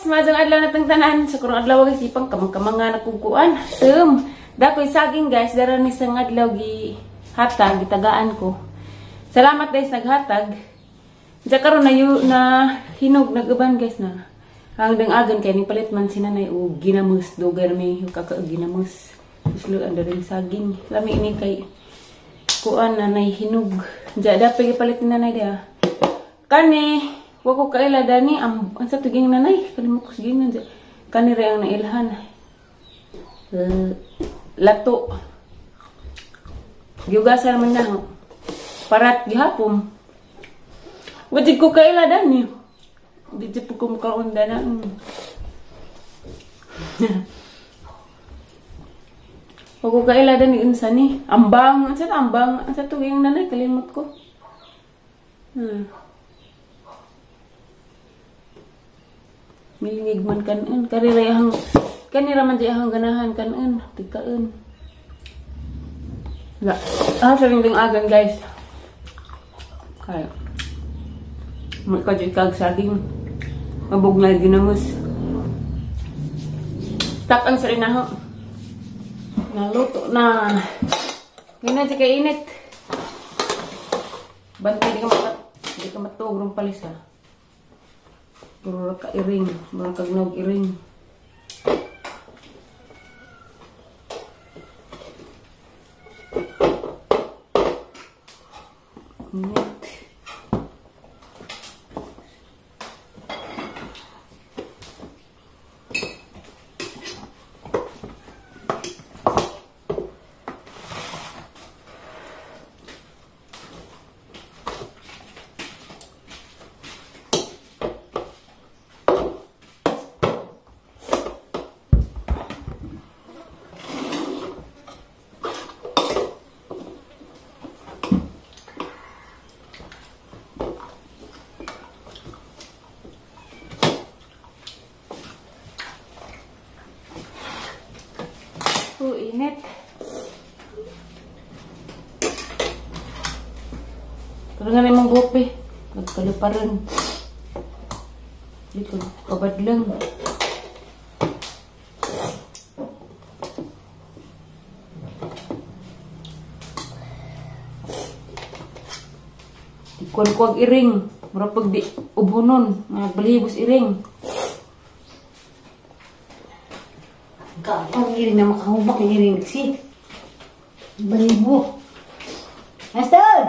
Maayong adlaw na tang tanan. Sa karong adlaw guys, ipang kamang-kamanga na kugkuan. Tum. Dakoy saging guys, dara ni sa adlaw gi hatag, gitagaan ko. Salamat guys naghatag. Diya karon na na hinog nag-uban guys na. Ang agan kay ning palit man si nanay og ginamos, dugay mi kaka ginamos. Islo ang daring saging. Lami ini kay kuan nanay hinog. Diya dapat gipalit ni nanay diha. Kani wa ko kaila dani ang sa tuging nanay kalimot ko sige nga kani ra ang nailhan. Lato. Giugasan man na. Parat gihapon. Wa jud ko kaila dani. Di jud ko mukaon dana. Wa ko kaila dani unsa ni? Ambang, unsa ta ambang? Unsa tuging nanay kalimot ko. Milingig man kanon kanira kanira man di ang ganahan kanon tigkaon. La ah sa ring agan guys. Kay mo ka jud kag saging mabugnay ginamos. Tak ang sarinaho. Naluto na. Ngina di kay init. Bantay di ka matuog rong palis ha. Puro ka iring, mura kag nog iring. Init. Init. Pero nga namang gope. Nagkaluparan. Dito, kabadlang. Ikuan ko ang iring. Mura pag di ubunon. Nagbalibos iring. Ang iring na makahubak, ang iring si balibo. Aston!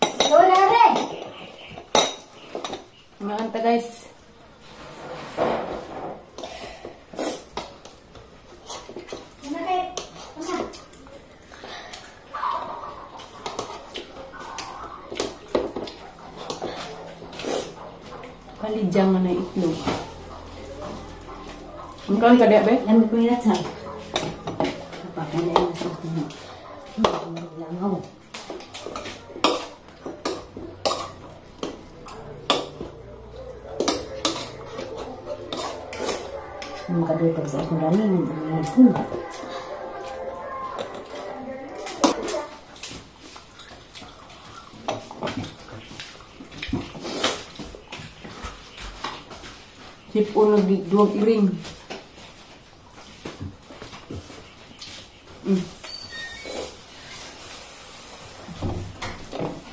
Ikaw na rin! Mga guys. Palidyang na itlog. Ang ka diya, be? Lamig ko yung natsal. Napakala yung natsal ko na. Langaw. Ang makadutag sa akong rami, ang Sipon nagduwag iring.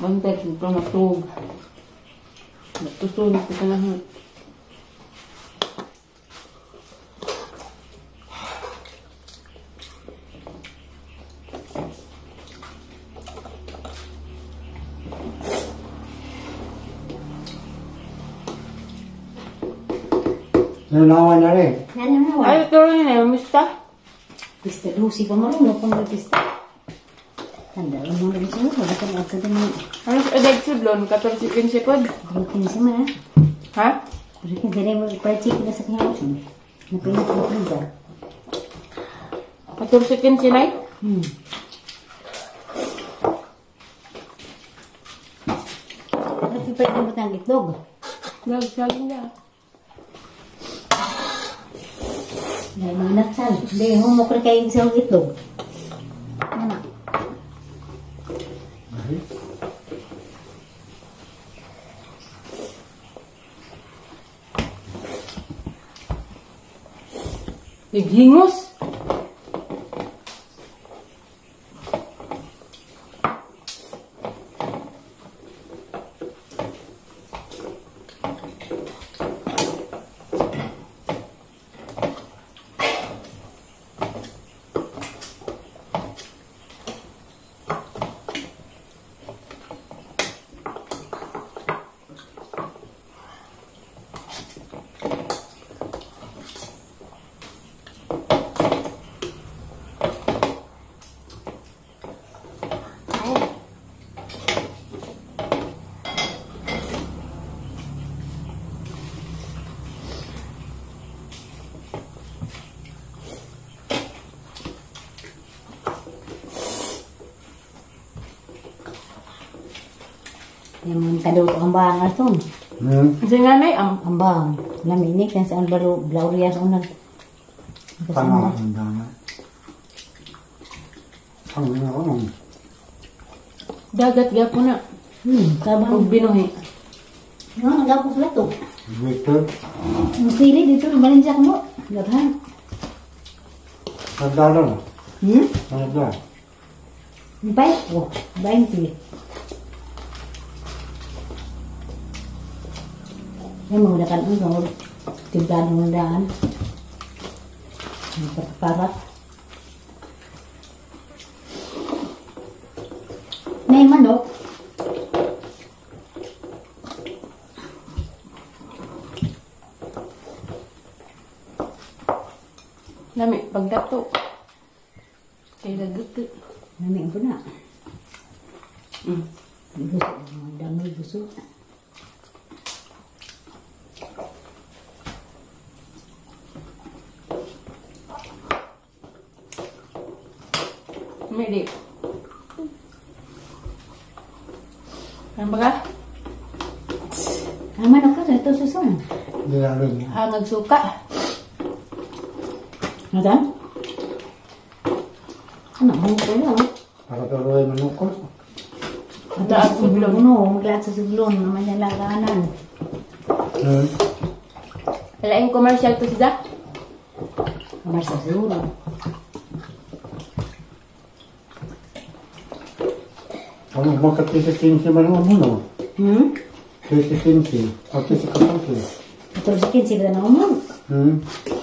Bantay, ito matug. Matusunod ko sa lahat. Nanawa na rin. Nanawa. Ay, ito rin eh. Mista. Pista Lucy pa marunong pang pista. Tanda lang mo rin sa'yo. Wala kang agad na. Ano sa adag sudlon? 14-15 pod? 15 man ha? Ha? 15 rin mo. Pa-check na sa kanya option. Napinat mo freezer. 14-15 na eh? Ano pa yung batang itlog? Nagsaging na. Dahil mga natsal. Hindi, humok rin kayo sa itlog. Ano? Highingos. Yung kaluto ang bang aton. Kasi nga na ang Ang bang. Lami ni kaya sa balo blauria sa unan. Tama ang dana. Ang ano. Dagat gyapon na. Tabang. Og binuhi. No, nagapos sila to. Victor. Ang sili dito balinsak mo. Daghan. Nagdala. Nagdala. Bay ko. 20. Yan mga dakan ang tungod. Timplado ng daan. Parat. May manok. Lami pagdato. Kay lagot. Lami ang puna. Gusto. Dami gusto. Mili. Ano ba ka? Ang manok ka, ito susun. Hangag suka. Ano? Ano? Ano ko lang? Para tuloy manok ko. Daag suglon. Ano? Maglaat sa suglon. Naman niya laganan. Alaing commercial to sila? Commercial siguro. Ano, baka 13-15 man ang muno? 13-15. O 13-14. 14-15 ba na umon?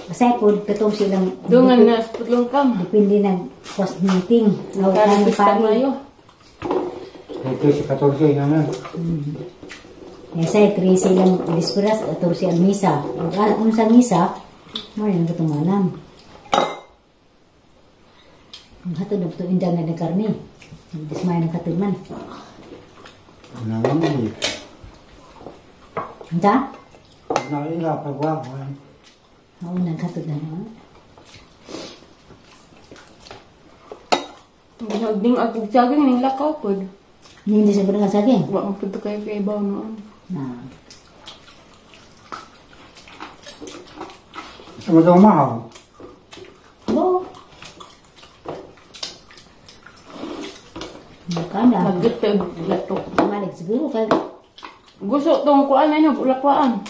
Basta po, 14 lang. Dungan na, putlong kam. Depende ng cost meeting. Karon pista Mayo. 13-14 na na. Kasi 13 lang disperas, 14 ang misa. Ang sa misa, maraming katumanan. Ang hatod na ito, indang na karne. Dismaya ng katulman. Ano naman eh. Anta? Naila pagwawan. Oo, nagkatod na naman. Nagding agog saging ning lakaw pod. Hindi sa nga saging. Wa man pud kayo kay ibaw noon. Na. Sa mga umahaw. Bo. Makana. Nagdito lato. Malik siguro kay gusto tong kuan ay nagulakwaan.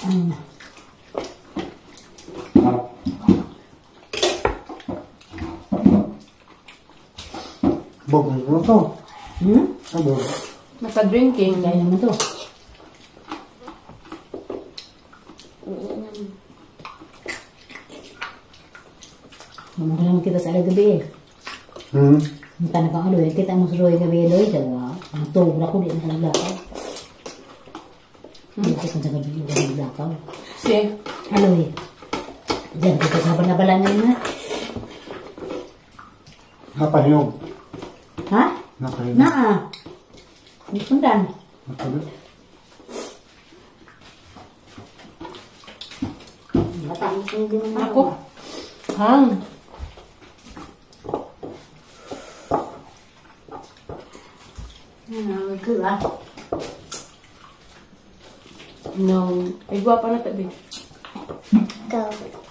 Bog mo to. Abo. Naka drinking kaya naman to. Mamang kita sa gabi eh. Ang tanang aloy, kita mo sa roy gabi aloy, diba? Ang tuwag ako, di na naglakaw. Hindi ko sa gabi, di na naglakaw. Si? Aloy. Diyan, kita sa banabalan na. Napahiyog. Ha? Napahiyog. Naa. Pundan. Napahiyog. Ako. Hang. No. Ay, guwapa na tabi.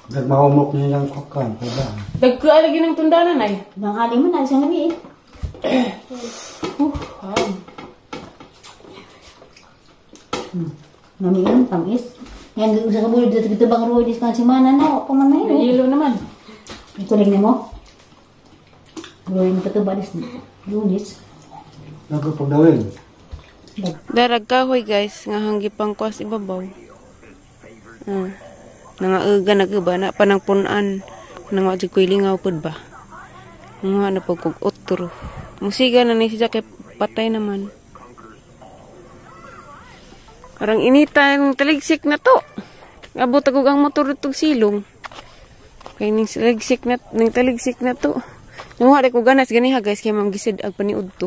Nagmahumok niya yung kukan. Dagka lagi ng tundanan ay. Nangali mo na isang gabi eh. Hang. Mami yun, tamis. Yan, sa kabulod dito kita bang ruwi dis kan si mana na, ako man na yun. Yelo naman. Ikuling nimo. Roy mo pa dis Lunes. Nagpagdawin. Darag kahoy, guys, nga hanggi pang kuas ibabaw. Nangauga nag-uba na pa ng punan. Nang wa jud ko'y lingaw pud ba. Nga na pag kog otro. Musiga na ni siya kay patay naman. Parang inita ang taligsik na to. Abot agog ang motor ditong silong. Kay ning taligsik na to. Nung hari ko ganas ganiha, guys, kay ma'am gisid ag paniud to.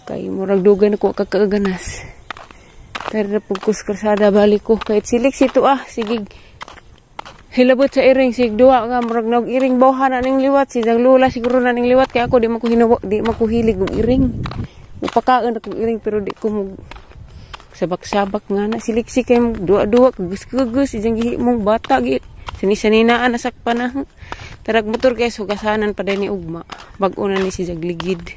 Kay murag dugay na ko kakaganas. Tara pug kus kalsada, balik ko kahit silik sito ah, sige. Hilabot sa iring sig duwa nga murag nog iring bawha na ning liwat si dang lula siguro na ning liwat kay ako di man ko hinawa, di man ko hilig og iring. Mupakaon ako og iring pero di ko mo sabak-sabak nga na siliksik kay mo duwa-duwa kagus-kagus ijang gihimong bata gi sini-saninaan nasakpan na. Tarag motor, guys, hugasanan pa din ni ugma. Bag-o na ni si Jagligid.